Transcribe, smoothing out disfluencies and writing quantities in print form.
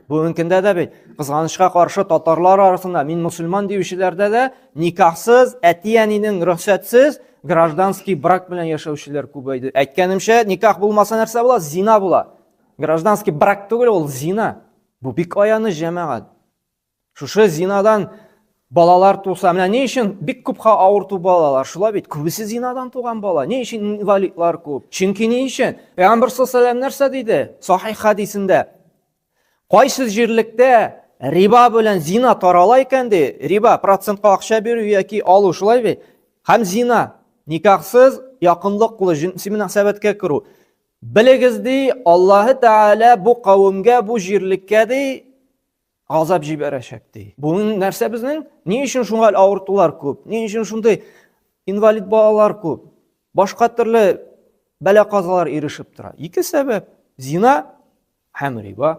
Бүгенге көндә дә бит, кызганычка каршы, татарлар арасында, мин мусульман диючеләрдә дә никахсыз, әти-әнинең рөхсәтсез гражданский брак белән яшәүчеләр күбәйде. Әйткәнемчә, никах булмаса нәрсә була? Зина була. Гражданский брак түгел ул, зина. Бу бик аяныч, җәмәгать. Шушы зинадан балалар туса, менә ни өчен бик күп авырту балалар, шулай бит, күбесе зинадан туган бала. Ни өчен инвалидлар күп? Чөнки ни өчен? Пәйгамбер саллаллаху алейһи нәрсә диде? Сахих хадисендә. Кайсы җирлектә риба белән зина тарала икән ди, риба процентка акча бирү яки алу, шулай бит? Һәм зина, никахсыз якынлык кылу, җенси мөнәсәбәткә керү. Белегез ди, Аллаһы Тәгалә бу кавемгә, бу җирлеккә ди, Газап җибәрәчәк ди. Бу нәрсә безнең? Ни өчен шуңа авыртулар күп? Ни өчен шундый инвалид балалар күп? Башка төрле бәла-казалар ирешеп тора. Ике сәбәп: зина һәм риба.